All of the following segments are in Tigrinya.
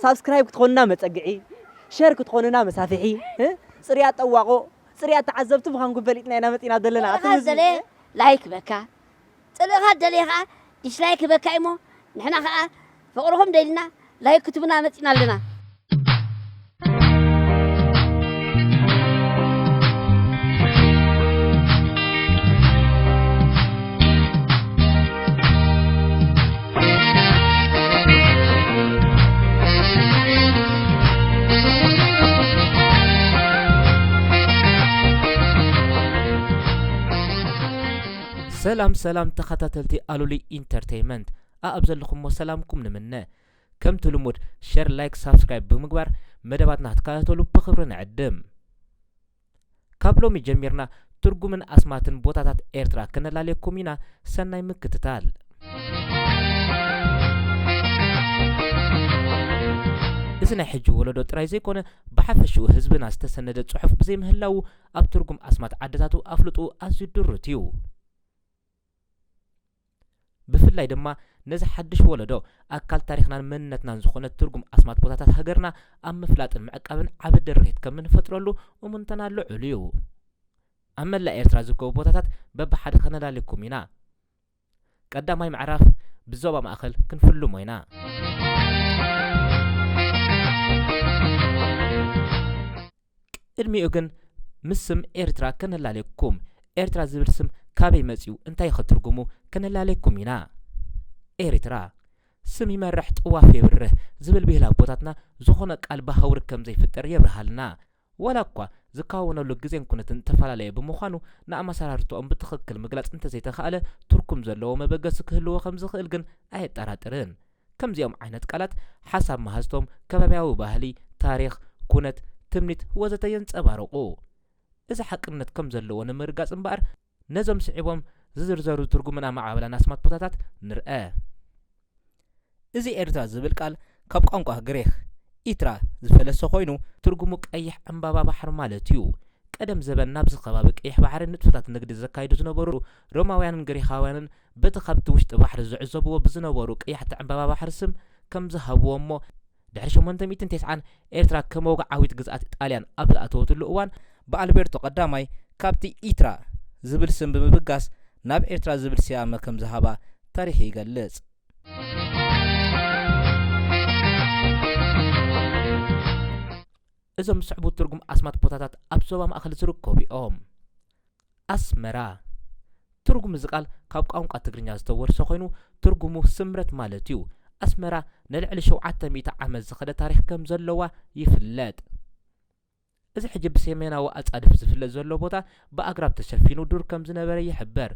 ሳብስክራይብ ክትኾኑና መጸግዒ፣ ሸር ክትኾኑና መሳፍሒ፣ እ? ጽርያ ጠዋቆ፣ ጽርያ ተዓዘብቲ ምዃንኩም ፈሊጥና ኢና መጺና ዘለና። ጽልእኻ ኣትም ህዝቢ፣ ደለ እ? ላይክ በካ። ጽልእኻ ደለ ኸኣ ዲስላይክ በካ እሞ ንሕና ኸኣ ፍቕርኹም ደሊና ላይክ ክትቡና መጺና ኣለና። ሰላም ሰላም ተኸታተልቲ ኣሉሊ ኢንተርቴይመንት፣ ኣኣብ ዘለኹሞ ሰላምኩም ንምነ። ከምቲ ልሙድ ሸር፣ ላይክ፣ ሳብስክራይብ ብምግባር መደባትና ክትከታተሉ ብኽብሪ ንዕድም። ካብ ሎሚ ጀሚርና ትርጉምን ኣስማትን ቦታታት ኤርትራ ከነላልየኩም ኢና። ሰናይ ምክትታል። እዚ ናይ ሕጂ ወለዶ ጥራይ ዘይኮነ፣ ብሓፈሽኡ ህዝብና ዝተሰነደ ጽሑፍ ብዘይምህላዉ ኣብ ትርጉም ኣስማት ዓድታቱ ኣፍልጥኡ ኣዝዩ ድሩት እዩ። ብፍላይ ድማ ነዚ ሓድሽ ወለዶ ኣካል ታሪኽናን መንነትናን ዝኾነ ትርጉም ኣስማት ቦታታት ሃገርና ኣብ ምፍላጥን ምዕቃብን ዓቢ ድርኺት ከም እንፈጥረሉ እሙንተና ልዑል እዩ። ኣብ መላእ ኤርትራ ዝርከቡ ቦታታት በብሓደ ከነላልየኩም ኢና። ቀዳማይ ምዕራፍ ብዞባ ማእከል ክንፍልሞ ኢና። ቅድሚኡ ግን ምስ ስም ኤርትራ ከነላልየኩም። ኤርትራ ዝብል ስም ካበይ መጺኡ፣ እንታይ ከትርጉሙ ከነላልየኩም ኢና። ኤርትራ ስም ይመርሕ ጥዋፍ የብርህ ዝብል ብሂል ኣቦታትና፣ ዝኾነ ቃል ብሃውሪ ከም ዘይፍጠር የብርሃልና። ዋላ እኳ ዝከዋወነሉ ግዜን ኩነትን እተፈላለየ ብምዃኑ፣ ንኣመሰራርትኦም ብትኽክል ምግላጽ እንተዘይተኻእለ፣ ትርጉም ዘለዎ መበገሲ ክህልዎ ከም ዝኽእል ግን ኣየጠራጥርን። ከምዚኦም ዓይነት ቃላት ሓሳብ መሃዝቶም ከባብያዊ ባህሊ፣ ታሪኽ፣ ኩነት፣ ትምኒት ወዘተ የንጸባርቑ። እዚ ሓቅነት ከም ዘለዎ ንምርጋጽ እምበኣር፣ ነዞም ስዒቦም ዝዝርዘሩ ትርጉምን ኣመዓባብላን ኣስማት ቦታታት ንርአ። እዚ ኤርትራ ዝብል ቃል ካብ ቋንቋ ግሪኽ ኢትራ ዝፈለሰ ኮይኑ፣ ትርጉሙ ቀይሕ ዕምባባ ባሕሪ ማለት እዩ። ቀደም ዘበን ናብዚ ከባቢ ቀይሕ ባሕሪ ንጥፈታት ንግዲ ዘካይዱ ዝነበሩ ሮማውያንን ግሪኻውያንን በቲ ካብቲ ውሽጢ ባሕሪ ዝዕዘብዎ ብዝነበሩ ቀያሕቲ ዕምባባ ባሕሪ ስም ከም ዝሃብዎ እሞ፣ ድሕሪ ሸሞንተ ሚእትን ተስዓን ኤርትራ ከመ ወግዓዊት ግዝኣት ጣልያን ኣብ ዝኣተወትሉ እዋን፣ ብኣልቤርቶ ቀዳማይ ካብቲ ኢትራ ዝብል ስም ብምብጋስ ናብ ኤርትራ ዝብል ስያመ ከም ዝሃባ ታሪኽ ይገልጽ። እዞም ዝስዕቡ ትርጉም ኣስማት ቦታታት ኣብ ዞባ ማእከል ዝርከቡ እዮም። ኣስመራ። ትርጉም እዚ ቃል ካብ ቋንቋ ትግርኛ ዝተወርሰ ኮይኑ፣ ትርጉሙ ስምረት ማለት እዩ። ኣስመራ ንልዕሊ ሸውዓተ ሚእቲ ዓመት ዝኸደ ታሪኽ ከም ዘለዋ ይፍለጥ። እዚ ሕጂ ብሰሜናዊ ኣጻድፍ ዝፍለጥ ዘሎ ቦታ ብኣግራብ ተሸፊኑ ዱር ከም ዝነበረ ይሕበር።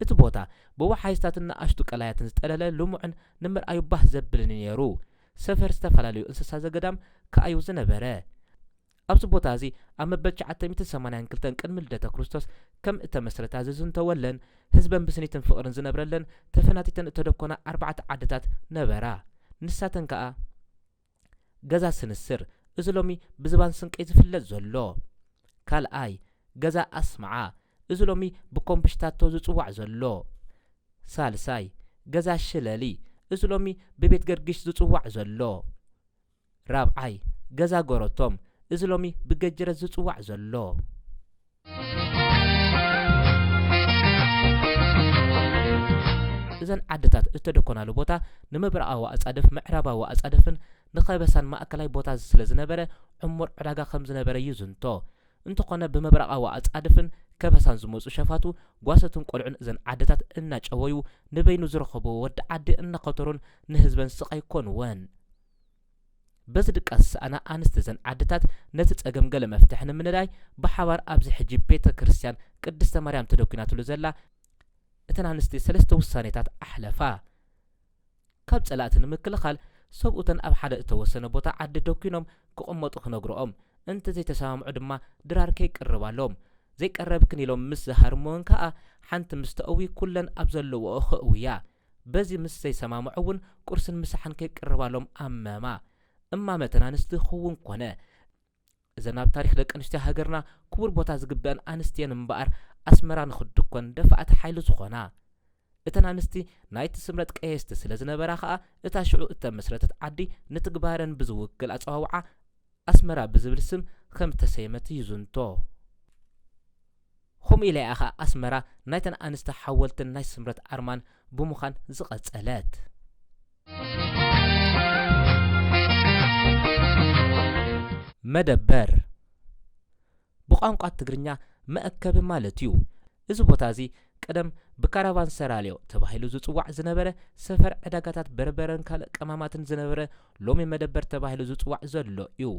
እቲ ቦታ ብወሓይዝታትን ንኣሽቱ ቀላያትን ዝጠለለ ልሙዕን ንምርኣዩ ባህ ዘብልን እዩ ነይሩ። ሰፈር ዝተፈላለዩ እንስሳ ዘገዳም ከኣዩ ዝነበረ። ኣብዚ ቦታ እዚ ኣብ መበል ትሽዓተ ሚእትን ሰማንያን ክልተን ቅድሚ ልደተ ክርስቶስ ከም እተመስረታ ዝዝንተወለን፣ ህዝበን ብስኒትን ፍቕርን ዝነብረለን ተፈናቲተን እተደኮና ኣርባዕተ ዓድታት ነበራ። ንሳተን ከኣ ገዛ ስንስር፣ እዚ ሎሚ ብዝባን ስንቀይ ዝፍለጥ ዘሎ። ካልኣይ፣ ገዛ ኣስመዓ፣ እዚ ሎሚ ብኮምብሽታቶ ዝጽዋዕ ዘሎ። ሳልሳይ፣ ገዛ ሽለሊ፣ እዚ ሎሚ ብቤት ገርጊሽ ዝጽዋዕ ዘሎ። ራብዓይ፣ ገዛ ጎረቶም፣ እዚ ሎሚ ብገጀረት ዝጽዋዕ ዘሎ። እዘን ዓድታት እተደኮናሉ ቦታ ንምብራቓዊ ኣጻድፍ፣ ምዕራባዊ ኣጻድፍን ንኸበሳን ማእከላይ ቦታ ስለ ዝነበረ፣ ዕሙር ዕዳጋ ከም ዝነበረ ይዝንቶ። እንተኾነ፣ ብምብራቓዊ ኣጻድፍን ከበሳን ዝመጹ ሸፋቱ፣ ጓሶትን ቆልዑን እዘን ዓድታት እናጨወዩ ንበይኑ ዝረኸብዎ ወዲ ዓዲ እናኸተሩን ንህዝበን ስቓይ ኮንወን። በዚ ድቃስ ዝሰኣና ኣንስቲ እዘን ዓድታት ነቲ ጸገም ገለ መፍትሒ ንምንዳይ ብሓባር ኣብዚ ሕጂ ቤተ ክርስቲያን ቅድስተ ማርያም ተደኲናትሉ ዘላ እተን ኣንስቲ ሰለስተ ውሳኔታት ኣሕለፋ። ካብ ጸላእቲ ንምክልኻል ሰብኡተን ኣብ ሓደ እተወሰነ ቦታ ዓዲ ደኲኖም ክቕመጡ ክነግርኦም፣ እንተ ዘይተሰማምዑ ድማ ድራር ከይቅርባሎም፣ ዘይቀረብክን ኢሎም ምስ ዝሃርምወን ከኣ ሓንቲ ምስ ተእዊ ኩለን ኣብ ዘለውኦ ከእውያ። በዚ ምስ ዘይሰማምዑ እውን ቁርስን ምሳሕን ከይቅርባሎም ኣመማ። እማመ እተን ኣንስቲ ክውን ኮነ። እዘን ኣብ ታሪኽ ደቂ ኣንስትዮ ሃገርና ክቡር ቦታ ዝግበአን ኣንስቲ እየን እምበኣር፣ ኣስመራ ንኽትድኮን ደፋእቲ ሓይሊ ዝኾና። እተን ኣንስቲ ናይቲ ስምረት ቀየስቲ ስለ ዝነበራ ኸኣ፣ እታ ሽዑ እተመስረተት ዓዲ ንትግባረን ብዝውክል ኣጸዋውዓ ኣስመራ ብዝብል ስም ከም እተሰየመት ይዝንቶ። ከምኡ ኢላ እያ ኸኣ ኣስመራ ናይተን ኣንስቲ ሓወልትን ናይ ስምረት ኣርማን ብምዃን ዝቐጸለት። መደበር ብቋንቋ ትግርኛ መእከቢ ማለት እዩ። እዚ ቦታ እዚ ቀደም ብካራቫን ሰራልዮ ተባሂሉ ዝጽዋዕ ዝነበረ ሰፈር ዕዳጋታት በርበረን ካልእ ቀማማትን ዝነበረ ሎሚ መደበር ተባሂሉ ዝጽዋዕ ዘሎ እዩ።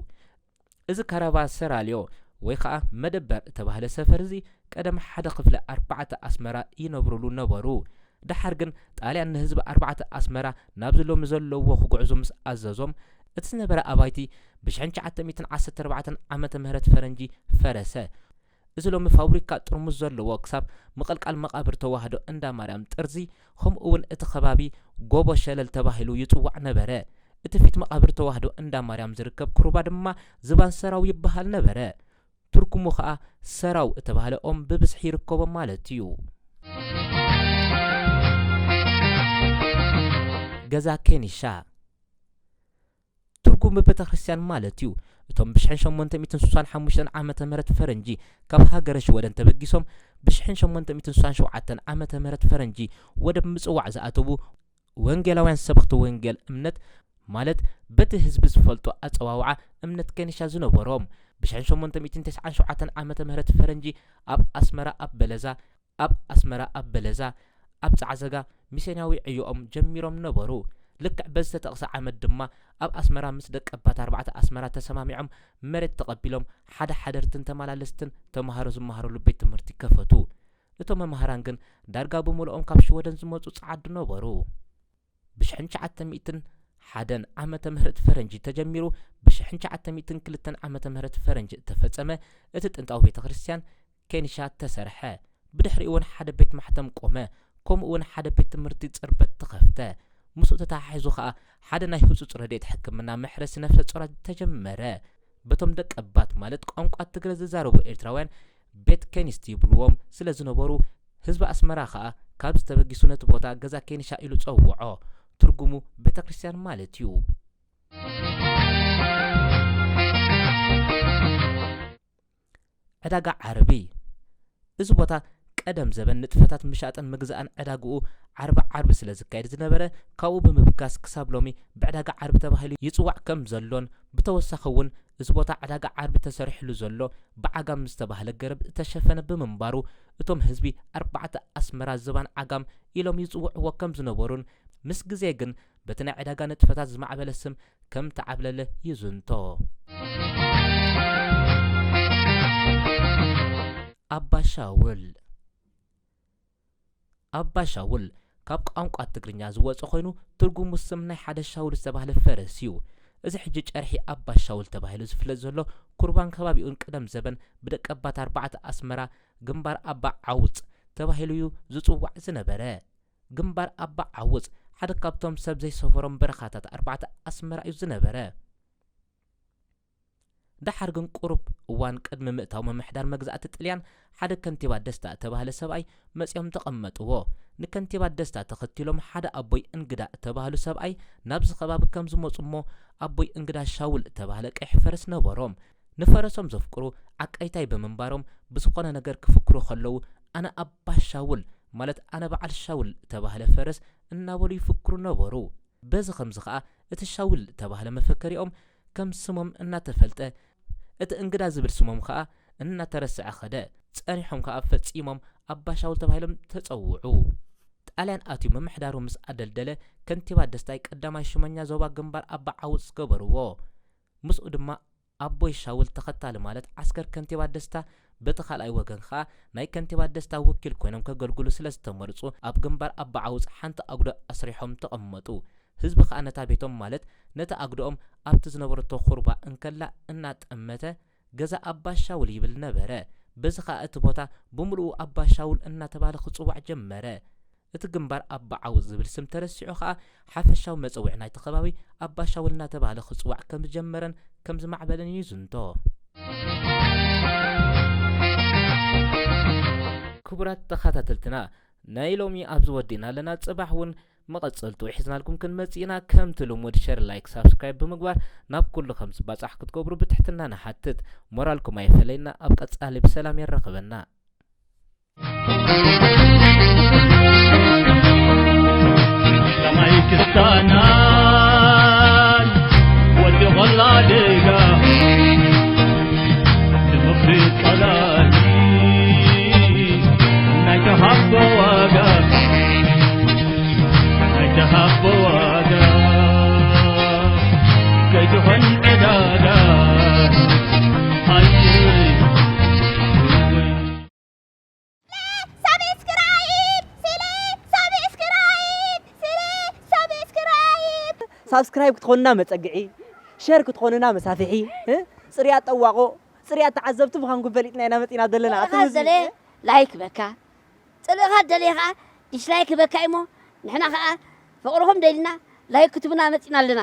እዚ ካራቫን ሰራልዮ ወይ ኸኣ መደበር እተባህለ ሰፈር እዚ ቀደም ሓደ ክፍለ ኣርባዕተ ኣስመራ ይነብሩሉ ነበሩ። ደሓር ግን ጣልያን ንህዝቢ ኣርባዕተ ኣስመራ ናብዚ ሎሚ ዘለውዎ ክጉዕዙ ምስ ኣዘዞም፣ እቲ ዝነበረ ኣባይቲ ብሽሕን ትሽዓተ ሚእትን ዓሰርተ ኣርባዕተን ዓመተ ምህረት ፈረንጂ ፈረሰ። እዚ ሎሚ ፋብሪካ ጥርሙዝ ዘለዎ ክሳብ ምቕልቃል መቓብር ተዋህዶ እንዳ ማርያም ጥርዚ፣ ከምኡ እውን እቲ ከባቢ ጎቦ ሸለል ተባሂሉ ይጽዋዕ ነበረ። እቲ ፊት መቓብር ተዋህዶ እንዳ ማርያም ዝርከብ ኩርባ ድማ ዝባን ሰራው ይበሃል ነበረ። ትርጉሙ ኸኣ ሰራው እተባህለ ኦም ብብዝሒ ይርከቦ ማለት እዩ። ገዛ ኬኒሻ ትርጉሙ ቤተ ክርስቲያን ማለት እዩ። እቶም ብሽሕን ሸሞንተ ሚእትን ስሳን ሓሙሽተን ዓመተ ምህረት ፈረንጂ ካብ ሃገረ ሽወደን ተበጊሶም ብሽሕን ሸሞንተ ሚእትን ስሳን ሸውዓተን ዓመተ ምህረት ፈረንጂ ወደብ ምጽዋዕ ዝኣተዉ ወንጌላውያን ሰበኽቲ ወንጌል እምነት ማለት በቲ ህዝቢ ዝፈልጦ ኣጸዋውዓ እምነት ከኒሻ ዝነበሮም ብሽሕን ሸሞንተ ሚእትን ተስዓን ሸውዓተን ዓመተ ምህረት ፈረንጂ ኣብ ኣስመራ ኣብ በለዛ ኣብ ኣስመራ ኣብ በለዛ ኣብ ጻዕዘጋ ሚስዮናዊ ዕዮኦም ጀሚሮም ነበሩ። ልክዕ በዚ ዝተጠቕሰ ዓመት ድማ ኣብ ኣስመራ ምስ ደቀባት ኣርባዕተ ኣስመራ ተሰማሚዖም መሬት ተቐቢሎም ሓደ ሓደርትን ተመላለስትን ተምሃሮ ዝመሃሩሉ ቤት ትምህርቲ ከፈቱ። እቶም መምሃራን ግን ዳርጋ ብምልኦም ካብ ሽወደን ዝመጹ ጸዓዱ ነበሩ። ብሽሕን ትሽዓተ ሚእትን ሓደን ዓመተ ምህረት ፈረንጂ ተጀሚሩ ብሽሕን ትሽዓተ ሚእትን ክልተን ዓመተ ምህረት ፈረንጂ እተፈጸመ እቲ ጥንታዊ ቤተ ክርስቲያን ኬኒሻ ተሰርሐ። ብድሕሪኡ እውን ሓደ ቤት ማሕተም ቆመ። ከምኡ እውን ሓደ ቤት ትምህርቲ ጽርበት ተኸፍተ። ምስኡ ተተሓሒዙ ኸኣ ሓደ ናይ ህጹጽ ረድኤት ሕክምና መሕረሲ ነፍሰ ጾራት ተጀመረ። በቶም ደቀባት ማለት ቋንቋ ትግረ ዝዛረቡ ኤርትራውያን ቤት ኬኒስት ይብልዎም ስለ ዝነበሩ ህዝቢ ኣስመራ ኸኣ ካብዚ ተበጊሱ ነቲ ቦታ ገዛ ኬኒሻ ኢሉ ጸውዖ። ትርጉሙ ቤተ ክርስቲያን ማለት እዩ። ዕዳጋ ዓርቢ። እዚ ቦታ ቀደም ዘበን ንጥፈታት ምሻጥን ምግዛእን ዕዳግኡ ዓርቢ ዓርቢ ስለ ዝካየድ ዝነበረ ካብኡ ብምብጋስ ክሳብ ሎሚ ብዕዳጋ ዓርቢ ተባሂሉ ይጽዋዕ ከም ዘሎን ብተወሳኺ እውን እዚ ቦታ ዕዳጋ ዓርቢ ተሰሪሕሉ ዘሎ ብዓጋም ዝተባህለ ገረብ ዝተሸፈነ ብምንባሩ እቶም ህዝቢ ኣርባዕተ ኣስመራ ዝባን ዓጋም ኢሎም ይጽውዕዎ ከም ዝነበሩን ምስ ግዜ ግን በቲ ናይ ዕዳጋ ንጥፈታት ዝማዕበለ ስም ከም ተዓብለለ ይዝንቶ። ኣባ ሻውል። ኣባ ሻውል ካብ ቋንቋ ትግርኛ ዝወጸ ኮይኑ ትርጉሙ ስም ናይ ሓደ ሻውል ዝተባህለ ፈረስ እዩ። እዚ ሕጂ ጨርሒ ኣባ ሻውል ተባሂሉ ዝፍለጥ ዘሎ ኩርባን ከባቢኡን ቅደም ዘበን ብደቀባት ኣርባዕተ ኣስመራ ግንባር ኣባ ዓውጽ ተባሂሉ እዩ ዝጽዋዕ ዝነበረ። ግንባር ኣባ ዓውጽ ሓደ ካብቶም ሰብ ዘይሰፈሮም በረኻታት ኣርባዕተ ኣስመራ እዩ ዝነበረ። ደሓር ግን ቁሩብ እዋን ቅድሚ ምእታው ምምሕዳር መግዛእቲ ጥልያን ሓደ ከንቲባ ደስታ እተባህለ ሰብኣይ መጺኦም ተቐመጥዎ። ንከንቲባ ደስታ ተኸቲሎም ሓደ ኣቦይ እንግዳ እተባህሉ ሰብኣይ ናብዚ ከባቢ ከም ዝመጹ እሞ ኣቦይ እንግዳ ሻውል እተባህለ ቀይሕ ፈረስ ነበሮም። ንፈረሶም ዘፍቅሩ ዓቃይታይ ብምንባሮም ብዝኾነ ነገር ክፍክሩ ከለዉ ኣነ ኣባ ሻውል ማለት ኣነ በዓል ሻውል እተባህለ ፈረስ እናበሉ ይፍክሩ ነበሩ። በዚ ኸምዚ ኸኣ እቲ ሻውል እተባህለ መፈከሪኦም ከም ስሞም እናተፈልጠ እቲ እንግዳ ዝብል ስሞም ኸኣ እናተረስዐ ኸደ። ጸኒሖም ከኣ ፈጺሞም ኣባ ሻውል ተባሂሎም ተጸውዑ። ጣልያን ኣትዩ ምምሕዳሩ ምስ ኣደልደለ ከንቲባ ደስታይ ቀዳማይ ሹመኛ ዞባ ግንባር ኣባ ዓውጽ ገበርዎ። ምስኡ ድማ ኣቦይ ሻውል ተኸታሊ ማለት ዓስከር ከንቲባ ደስታ በቲ ካልኣይ ወገን ኸኣ ናይ ከንቲባ ደስታ ወኪል ኮይኖም ከገልግሉ ስለ ዝተመርጹ ኣብ ግንባር ኣባ ዓውጽ ሓንቲ ኣጉዶ ኣስሪሖም ተቐመጡ። ህዝቢ ኸኣ ነታ ቤቶም ማለት ነቲ ኣጉዶኦም ኣብቲ ዝነበረቶ ኹርባ እንከላ እናጠመተ ገዛ ኣባ ሻውል ይብል ነበረ። በዚ ኸኣ እቲ ቦታ ብምሉኡ ኣባ ሻውል እናተባህለ ክጽዋዕ ጀመረ። እቲ ግንባር ኣባ ዓውጽ ዝብል ስም ተረሲዑ ኸኣ ሓፈሻዊ መጸውዒ ናይቲ ከባቢ ኣባ ሻውል እናተባህለ ክጽዋዕ ከም ዝጀመረን ከም ዝማዕበለን ይዝንቶ። ክቡራት ተኸታተልትና ናይ ሎሚ ኣብዚ ወዲእና ኣለና። ጽባሕ እውን መቐጸልቱ ሒዝናልኩም ክንመጽእ ኢና። ከምቲ ልሙድ ሸር፣ ላይክ፣ ሳብስክራይብ ብምግባር ናብ ኩሉ ከም ዝባጻሕ ክትገብሩ ብትሕትና ንሓትት። ሞራልኩም ኣይፈለየና። ኣብ ቀጻሊ ብሰላም የራኽበና። ሰማይ ክስታና ወዲ ቖላ ደጋ ንምኽሪ ጸላኢ ናይ ተሃቦ ዋጋ ናይ ተሃቦ ዋጋ ከይትኾን ዕዳጋ ኣይ ሳብስክራይብ ስለ ሳብስክራይብ ስለ ሳብስክራይብ ሳብስክራይብ ክትኾኑና መፀግዒ፣ ሸር ክትኾኑና መሳፍሒ፣ እ? ፅርያት ጠዋቆ፣ ፅርያት ተዓዘብቲ ምዃንኩም ፈሊጥና ኢና መፂና ዘለና። ኣቲ ጥልእኻ ሙዚ- ደለ ላይክ በካ ጥልእኻ ደለ ከዓ ዲስላይክ በካ እሞ ንሕና ከዓ ፍቅርኹም ደሊና ላይክ ክትቡና መፂና ኣለና።